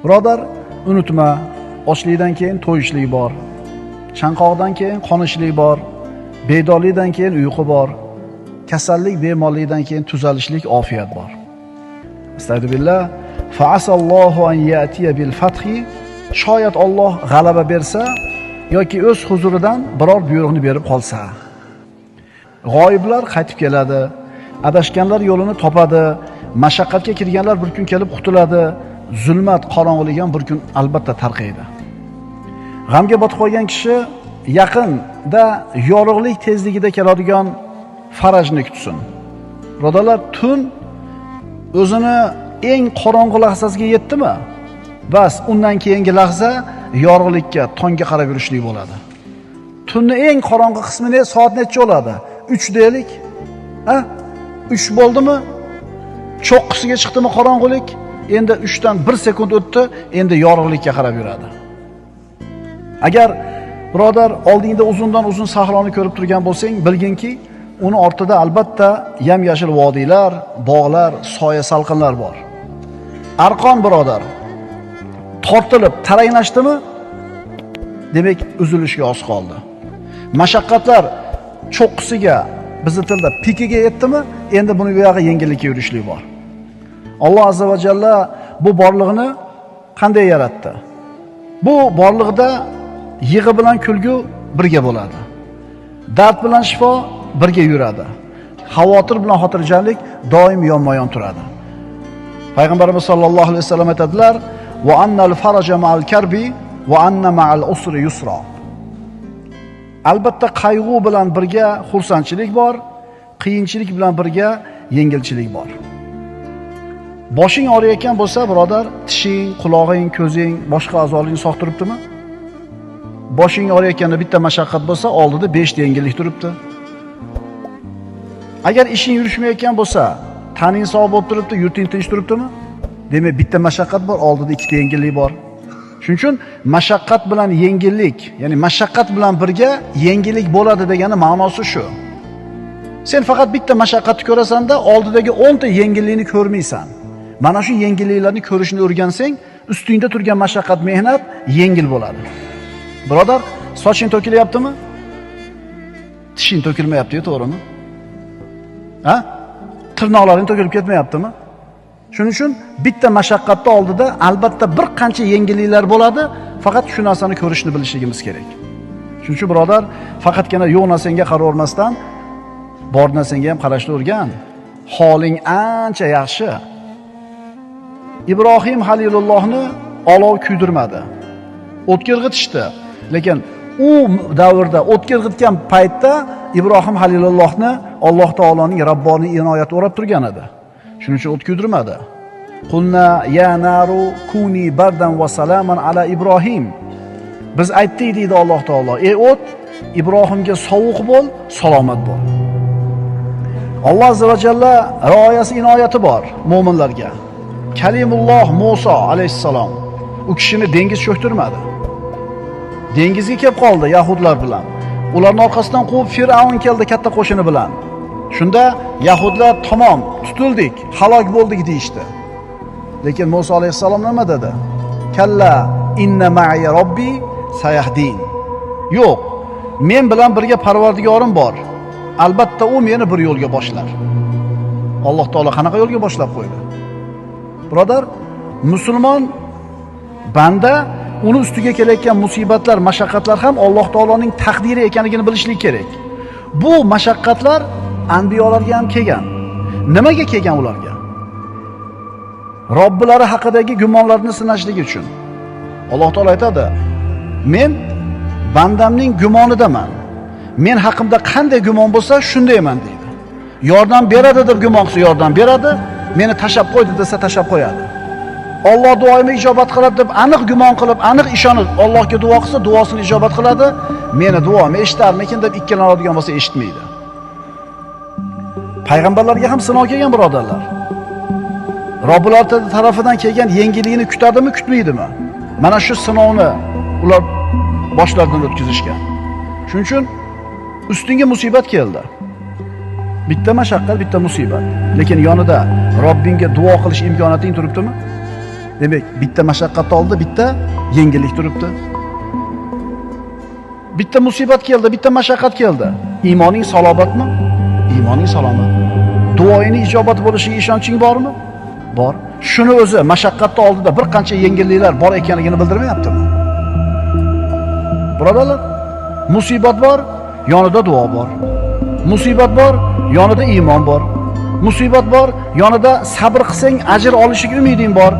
Birodar, unutma, ochlikdan keyin to'yishlik bor. Chanqoqdan keyin qonishlik bor. Bedorlikdan keyin uyqu bor. Kasallik, bemorlikdan keyin tuzalishlik, ofiyat bor. Astagfirullah. Fa'asallohu an ya'tiya bil fathi. Shoyat Alloh g'alaba bersa yoki o'z huzuridan biror buyruqni berib qolsa. G'oyiblar qaytib keladi, adashganlar yo'lini topadi, mashaqqatga kirganlar bir kun kelib qutuladi, zulmat, qorong'ulik ham bir kun albatta tarqaydi. G'amga botib qolgan kishi yaqinda yorug'lik tezligida keladigan farajni kutsin. Birodarlar, tun o'zini eng qorong'u lahzasiga yetdimi? Bas, undan keyingi lahza yorug'likka, tongga qarab yurishlik bo'ladi. Tunning eng qorong'u qismi ne? Soat necha bo'ladi? 3 deylik. Ha? 3 bo'ldimi? Cho'qqisiga chiqdimi qorong'ulik? Endi 3 dan 1 sekund o'tdi, endi yorug'likka qarab yuradi. Agar birodar oldingda uzundan uzun sahroni ko'rib turgan bo'lsang, bilginki, uni ortida albatta yam-yashil vodiylar, bog'lar, soya salqinlar bor. Arqon birodar tortilib taranglashdimi? Demak, uzilishga oz qoldi. Mashaqqatlar cho'qqisiga, bizni tilda pikiga yetdimi? Endi buni bu yog'i yengillikka yurishlik bor. Alloh azza va jalla bu borliqni qanday yaratdi? Bu borliqda yig'i bilan kulgu birga bo'ladi. Dard bilan shifo birga yuradi. Xavotir bilan xotirjamlik doim yonma-yon turadi. Payg'ambarimiz sollallohu alayhi vasallam aytadilar: "Va annal faraja ma'al karbi va anna ma'al usri yusra." Albatta qayg'u bilan birga xursandchilik bor, qiyinchilik bilan birga yengilchilik bor. Boshing og'riyotgan bo'lsa, birodar, tishing, qulog'ing, ko'zing, boshqa a'zolaring sog' turibdimi? Boshing og'riyotganda bitta mashaqqat bo'lsa, oldida 5 ta yengillik turibdi. Agar ishing yurishmayotgan bo'lsa, taning sog' bo'lib turibdi, yurting tinch turibdimi? Demak, bitta mashaqqat bor, oldida 2 ta yengillik bor. Shuning uchun mashaqqat bilan yengillik, ya'ni mashaqqat bilan birga yengillik bo'ladi degani ma'nosi shu. Sen faqat bitta mashaqqatni ko'rasan-da, oldidagi 10 ta yengillikni ko'rmaysan. Mana shu yengilliklarni ko'rishni o'rgansang, ustingda turgan mashaqqat, mehnat yengil bo'ladi. Birodar, soching to'kilyaptimi? Tishing to'kilmayapti-yu, to'g'rimi? Ha? Tirnoqlaring to'kilib ketmayaptimi? Shuning uchun bitta mashaqqatni oldida albatta bir qancha yengilliklar bo'ladi, faqat shu narsani ko'rishni bilishligimiz kerak. Shuning uchun birodar, faqatgina yo'q narsangga qaravermasdan, bor narsangga ham qarashni o'rgan. Holing ancha yaxshi. Ibrohim Halilullohni olov kuydirmadi. O'tga irg'itishdi. Lekin u davrda o'tga irg'itgan paytda Ibrohim Halilullohni Alloh taoloning Rabboniy inoyati o'rab turgan edi. Shuning uchun o't kuydirmadi. Qulna ya naru kuni bardan va salaman ala Ibrohim. Biz aytdik deydi Alloh taolo. Ey o't, Ibrohimga sovuq bo'l, salomat bo'l. Alloh azza va jalla rioyasi inoyati bor mo'minlarga. Kalimulloh Musa alayhissalom u kishini dengiz cho'ktirmadi. Dengizga kelib qoldi yahudlar bilan. Ularning orqasidan quvib Fir'avn keldi katta qo'shini bilan. Shunda yahudlar tamom, tutildik, halok bo'ldik deyishdi. Lekin Musa alayhissalom nima dedi? Kalla inna ma'i robbi sayahdin. Yo'q, men bilan birga Parvardigorim bor. Albatta u meni bir yo'lga boshlar. Alloh taolo qanaqa yo'lga boshlab qo'ydi? Birodar, musulmon banda uni ustiga kelayotgan musibatlar, mashaqqatlar ham Alloh taoloning taqdiri ekanligini bilishlik kerak. Bu mashaqqatlar anbiyolarga ham kelgan. Nimaga kelgan ularga? Robbilari haqidagi gumonlarni sinashligi uchun. Alloh taolo aytadi: "Men bandamning gumonidaman. Men haqimda qanday gumon bo'lsa, shundayman" deydi. Yordam beradi deb gumon qilsa yordam beradi, meni tashab qo'ydi desa tashab qo'yadi. Alloh duoimni ijobat qiladi deb aniq gumon qilib, aniq ishonib Allohga duo qilsa, duosini ijobat qiladi. Meni duoimni eshitarmikin deb ikkilanadigan bo'lsa eshitmaydi. Payg'ambarlarga ham sinov kelgan birodarlar. Robbilar tarafidan kelgan yengillikni kutadimi, kutmaydimi? Mana shu sinovni ular boshlaridan o'tkazishgan. Shuning uchun ustingga musibat keldi. Bitta mashaqqat, bitta musibat. Lekin yonida Robbingga duo qilish imkoniyating turibdimi? Demak, bitta mashaqqat oldi, bitta yengillik turibdi. Bitta musibat keldi, bitta mashaqqat keldi. Iymoning salobatmi? Iymoning salomat. Duoingning ijobat bo'lishiga ishonching bormi? Bor. Shuni o'zi mashaqqatni oldida bir qancha yengilliklar bor ekanligini bildirmayaptimi? Birodarlar, musibat bor, yonida duo bor. Musibat bor, yonida iymon bor. Musibat bor, yonida sabr qilsang ajr olishiga umiding bor.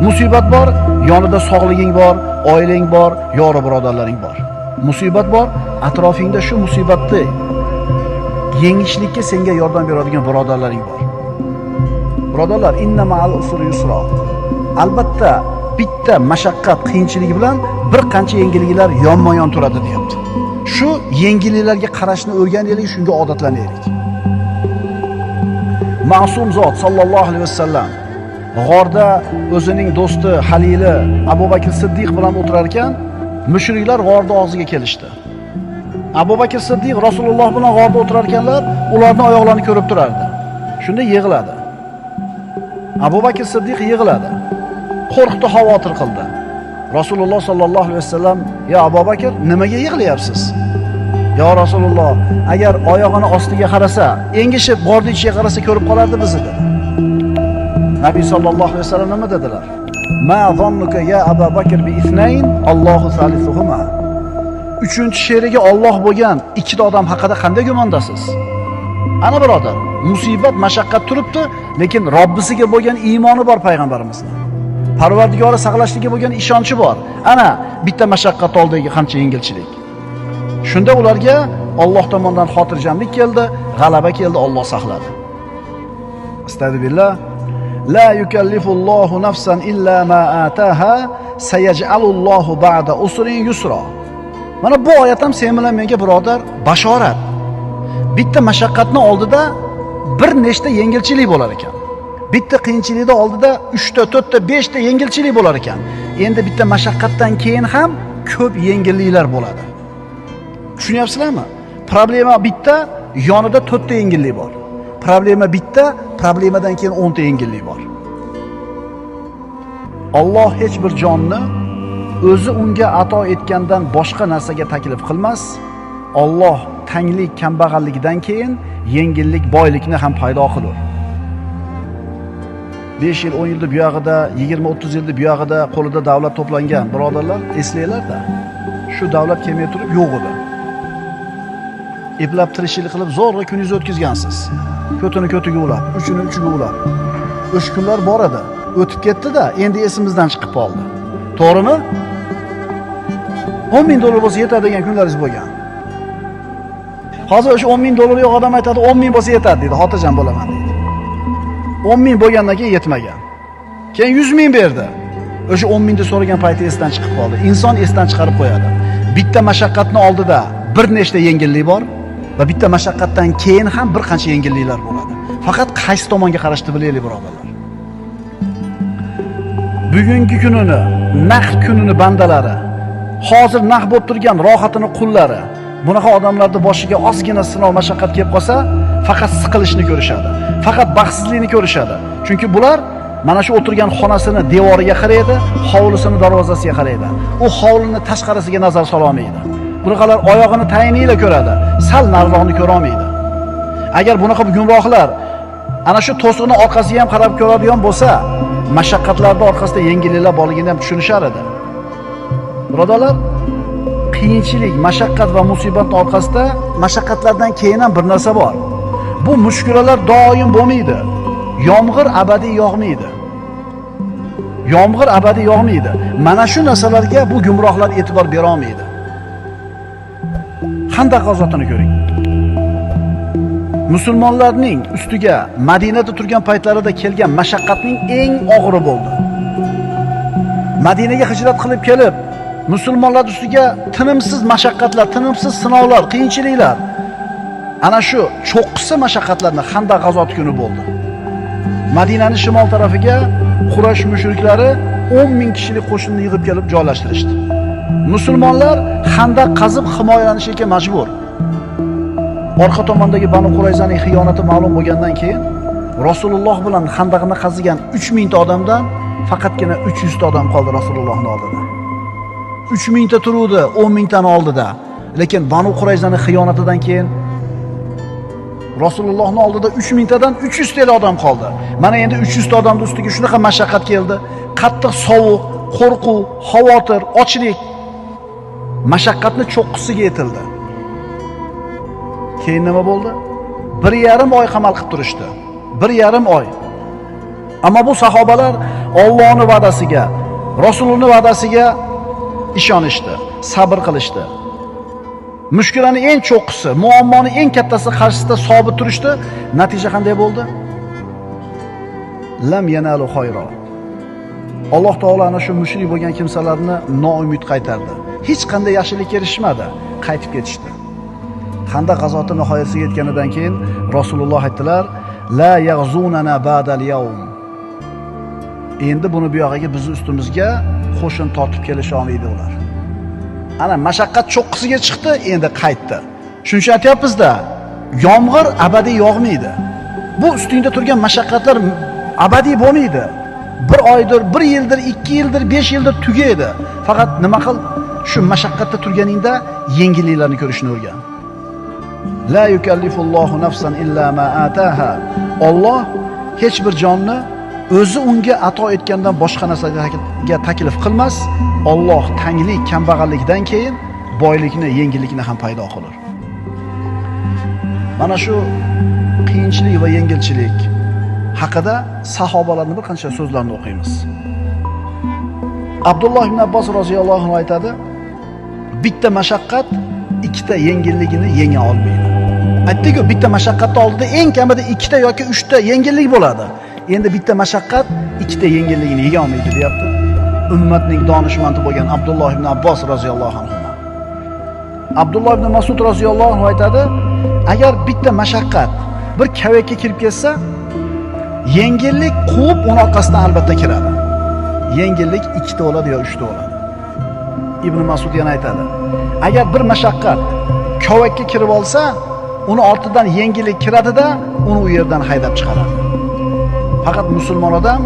Musibat bor, yonida sog'liging bor, oilang bor, yor birodarlaring bor. Musibat bor, atrofingda shu musibatni yengishlikka senga yordam beradigan birodarlaring bor. Birodarlar, inna ma'al usri yusra. Albatta bitta mashaqqat, qiyinchilik bilan bir qancha yengilliklar yonma-yon turadi deyapti. Shu yengilliklarga qarashni o'rganaylik, shunga odatlanaylik. Ma'sum zot sallallohu alayhi vasallam g'orda o'zining do'sti Halili Abu Bakr Siddiq bilan o'tirar ekan, mushriklar g'orning og'ziga kelishdi. Abu Bakr Siddiq Rasululloh bilan g'orda o'tirar ekanlar, ularning oyoqlarini ko'rib turardi. Shunda yig'ladi. Abu Bakr Siddiq yig'ladi. Qo'rqdi, xavotir qildi. Rasululloh sallallohu alayhi vasallam: "Ya Abu Bakr, nimaga yig'layapsiz?" "Ya Rasululloh, agar oyog'ini ostiga qarasa, engishib g'orning ichiga qarasa ko'rib qolardi bizni" dedi. Nabiy sallallohu alayhi vasallam nima dedilar? "Ma zannuka ya Abu Bakr bi ithnayn, Allohu salisuhuma." Uchinchi sherigi Alloh bo'lgan ikkita odam haqida qanday gumondasiz? Ana birodar, musibat, mashaqqat turibdi, lekin Robbisiga bo'lgan iymoni bor payg'ambarimizning. Parvardigori saqlashligiga bo'lgan ishonchi bor. Ana bitta mashaqqat oldidagi qancha yengilchilik. Shunda ularga Alloh tomonidan xotirjamlik keldi, g'alaba keldi, Alloh saqladi. Astagfirullah. La yukallifullohu nafsan illa ma ataha, sayaj'alullohu ba'da usrin yusra. Mana bu oyat ham sen bilan menga birodar bashorat. Bitta mashaqqatni oldida bir nechta yengilchilik bo'lar ekan. Bitta qiyinchilikni oldida 3 ta, 4 ta, 5 ta yengilchilik bo'lar ekan. Endi bitta mashaqqatdan keyin ham ko'p yengilliklar bo'ladi. Tushunyapsizlarmi? Problema bitta, yonida 4 ta yengillik bor. Problema bitta, problemadan keyin 10 ta yengillik bor. Alloh hech bir jonni o'zi unga ato etgandan boshqa narsaga taklif qilmas. Alloh tanglik, kambag'allikdan keyin yengillik, boylikni ham paydo qilur. 5 yil, 10 yilda bu yog'ida, 20-30 yilda bu yog'ida qo'lida davlat to'plangan birodarlar, eslanglar-da. Shu davlat kelmay turib yo'q edi. Eplab tirishchilik qilib zo'rg'a kuningizni o'tkazgansiz. Ko'tini ko'tiga ulab, uchini uchiga ulab. O'sha kunlar bor edi. O'tib ketdi-da, endi esimizdan chiqib qoldi. To'g'rimi? 10 ming dollar bo'lsa yetadi degan kunlaringiz bo'lgan. Hozir o'sha 10 ming dollar yo'q odam aytadi, 10 ming bo'lsa yetadi deydi, xotirjam bo'laman deydi. 10 ming bo'lgandan keyin yetmagan. Keyin 100 ming berdi. O'sha 10 mingni so'ragan payti esdan chiqib qoldi. Inson esdan chiqarib qo'yadi. Bitta mashaqqatni oldida bir nechta yengillik bor va bitta mashaqqatdan keyin ham bir qancha yengilliklar bo'ladi. Faqat qaysi tomonga qarashni bilaylik birodarlar. Bugungi kunini, naq kunini bandalari, hozir naq bo'lib turgan rohatini qullari, bunaqa odamlarning boshiga ozgina sinov mashaqqat kelib qolsa, faqat siqilishni ko'rishadi. Faqat baxtsizlikni ko'rishadi. Chunki bular mana shu o'tirgan xonasini devoriga qaraydi, hovlisini darvozasiga qaraydi. U hovlini tashqarisiga nazar sola olmaydi. Bunaqalar oyog'ini tayiniyla ko'radi, sal nariroqni ko'ra olmaydi. Agar bunaqa gumrohlar ana shu to'siqning orqasiga ham qarab ko'radigan bo'lsa, mashaqqatlarning orqasida yengilliklar borligini ham tushunishar edi. Birodarlar, qiyinchilik, mashaqqat va musibatning orqasida mashaqqatlardan keyin ham bir narsa bor. Bu mushkulalar doim bo'lmaydi. Yomg'ir abadiy yog'maydi. Yomg'ir abadiy yog'maydi. Mana shu narsalarga bu gumrohlar e'tibor bera olmaydi. Xandaq g'azotini ko'ring. Musulmonlarning ustiga Madinada turgan paytlarida kelgan mashaqqatning eng og'iri bo'ldi. Madinaga hijrat qilib kelib, musulmonlar ustiga tinimsiz mashaqqatlar, tinimsiz sinovlar, qiyinchiliklar. Ana shu cho'qqisi mashaqqatlarni Xandaq g'azoti kuni bo'ldi. Madinaning shimol tarafiga Quraysh mushriklari 10 ming kishilik qo'shinni yig'ib kelib joylashtirishdi. Musulmonlar xandaq qazib himoyalanishga majbur. Orqa tomondagi Banu Qurayzaning xiyonati ma'lum bo'lgandan keyin Rasululloh bilan xandaqni qazigan 3000 ta odamdan Faqatgina 300 ta odam qoldi Rasulullohning oldida. 3000 ta turuvdi, 10 mingtani oldida. Lekin Banu Qurayzaning xiyonatidan keyin Rasulullohning oldida 3000 tadan 300 ta odam qoldi. Mana endi 300 ta odamning ustiga shunaqa mashaqqat keldi. Qattiq sovuq, qo'rquv, xavotir, ochlik mashaqqatni cho'qqisiga yetildi. Keyin nima bo'ldi? 1,5 oy qamal qilib turishdi. 1,5 oy. Ammo bu sahobalar Allohning va'dasiga, Rasulullohning va'dasiga ishonishdi, sabr qilishdi. Mushkulaning eng cho'qqisi, muammoning eng kattasi qarshisida sobit turishdi. Natija qanday bo'ldi? Lam yanalu khayra. Alloh taolo ana shu mushrik bo'lgan kimsalarni noumid qaytardi. Hech qanday yaxshilikka erishmadi, qaytib ketishdi. Xandaq g'azoti nihoyasiga yetganidan keyin Rasululloh aytdilar: "La yaghzunana ba'dal yawm." Endi buni bu yog'iga bizni ustimizga qo'shin tortib kelisha olmaydi ular. Ana mashaqqat cho'qqisiga chiqdi, endi qaytdi. Shuning uchun aytyapmiz-da, yomg'ir abadiy yog'maydi. Bu ustingda turgan mashaqqatlar abadiy bo'lmaydi. Bir oydir, bir yildir, 2 yildir, 5 yildir tugaydi. Faqat nima qil? Shu mashaqqatda turganingda yengilliklarni ko'rishni o'rgan. La yukallifullohu nafsan illa ma ataha. Alloh hech bir jonni o'zi unga ato etgandan boshqa narsaga taklif qilmas. Alloh tanglik, kambag'allikdan keyin boylikni, yengillikni ham paydo qilar. Mana shu qiyinchilik va yengilchilik haqida sahobalarning bir qancha so'zlarini o'qiymiz. Abdulloh ibn Abbos roziyallohu anhu aytadi: bitta mashaqqat ikkita yengilligini yenga olmaydi. Aytdik-ku, bitta mashaqqatning oldida eng kamida ikkita yoki uchta yengillik bo'ladi. Endi bitta mashaqqat ikkita yengilligini yenga olmaydi, deyapti. Ummatning donishmandi bo'lgan Abdulloh ibn Abbos roziyallohu anhu. Abdulloh ibn Mas'ud roziyallohu anhu aytadi: agar bitta mashaqqat bir kavakka kirib kelsa, yengillik quvib uni orqasidan albatta kiradi. Yengillik ikkita bo'ladi yo uchta bo'ladi. Ibn Mas'ud yana aytadi: agar bir mashaqqat kovakka kirib olsa, uni ortidan yengillik kiradida, uni u yerdan haydab chiqaradi. Faqat musulmon odam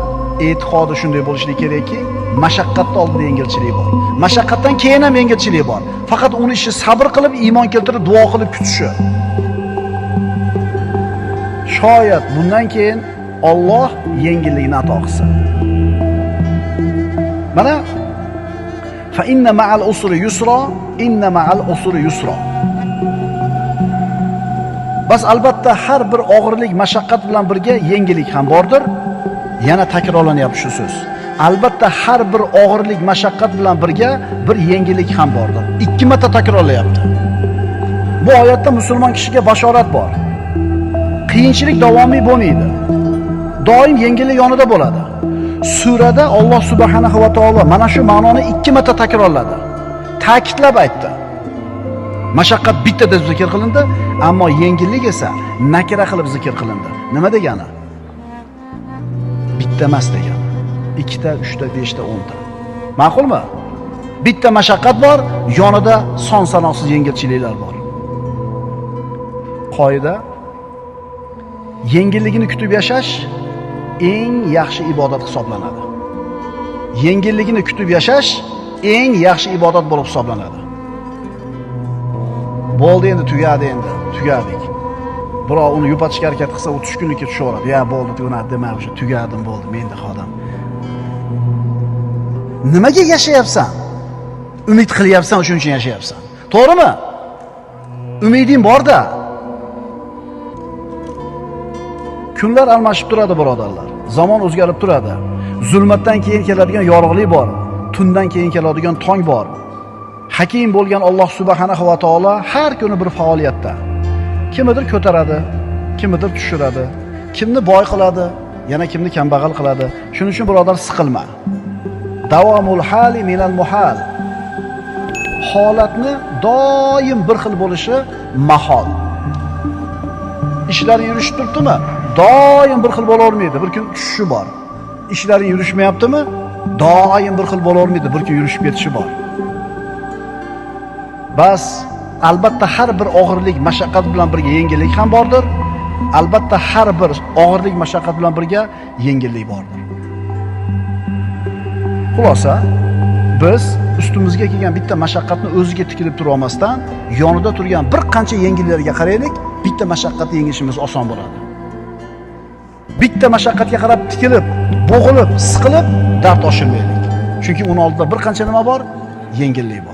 e'tiqodi shunday bo'lishi kerakki, mashaqqatning oldida yengilchilik bor. Mashaqqatdan keyin ham yengilchilik bor. Faqat uni ishi sabr qilib, iymon keltirib, duo qilib kutishi. Shoyat bundan keyin Alloh yengillikni ato qilsa. Mana fa inna ma'al usri yusra, inna ma'al usri yusra. Bas albatta har bir og'irlik, mashaqqat bilan birga yengillik ham bordir. Yana takrorlanyapti shu so'z. Albatta har bir og'irlik, mashaqqat bilan birga bir yengillik ham bordir. 2 marta takrorlayapti. Bu oyatda musulmon kishiga bashorat bor. Qiyinchilik davomiy bo'lmaydi. Doim yengillik yonida bo'ladi. Surada Alloh subhanahu va taolo mana shu ma'noni 2 marta takrorladi. Ta'kidlab aytdi. Mashaqqat bitta deb zikr qilindi, ammo yengillik esa nakira qilib zikr qilindi. Nima degani? Bitta emas degani. 2ta, 3ta, 5ta, 10ta. Ma'qulmi? Bitta mashaqqat bor, yonida son sanoqsiz yengilchiliklar bor. Qoida: yengilligini kutib yashash eng yaxshi ibodat hisoblanadi. Yengilligini kutib yashash eng yaxshi ibodat bo'lib hisoblanadi. Bo'ldi endi, tugadi endi, tugadik. Birov uni yupatishga harakat qilsa, u tushkunlikka tushaveradi. Ya bo'ldi, tugadi dema, o'sha tugadim, bo'ldi, men xodam. Nimaga yashayapsan? Umid qilyapsan, shuning uchun yashayapsan. To'g'rimi? Umiding bor-da. Kunlar almashib turadi, birodarlar. Zamon o'zgarib turadi. Zulmatdan keyin keladigan yorug'lik bor, tundan keyin keladigan tong bor. Hakim bo'lgan Alloh subhanahu va taolo har kuni bir faoliyatda. Kimidir ko'taradi, kimidir tushiradi, kimni boy qiladi, yana kimni kambag'al qiladi. Shuning uchun birodar siqilma. Davomul hali minal muhal. Holatni doim bir xil bo'lishi mahol. Ishlaring yurishib turibdimi? Doim bir xil bo'lavermaydi, bir kun tushishi bor. Ishlaring yurishmayaptimi? Doim bir xil bo'lavermaydi, bir kun yurishib ketishi bor. Bas, albatta har bir og'irlik, mashaqqat bilan birga yengillik ham bordir. Albatta har bir og'irlik, mashaqqat bilan birga yengillik bordir. Xulosa, biz ustimizga kelgan bitta mashaqqatni o'ziga tikilib tura olmasdan, yonida turgan bir qancha yengillarga qaraylik, bitta mashaqqatni yengishimiz oson bo'ladi. Bitta mashaqqatga qarab tikilib, bo'g'ilib, siqilib dard oshirmaylik. Chunki uni oldida bir qancha nima bor? Yengillik bor.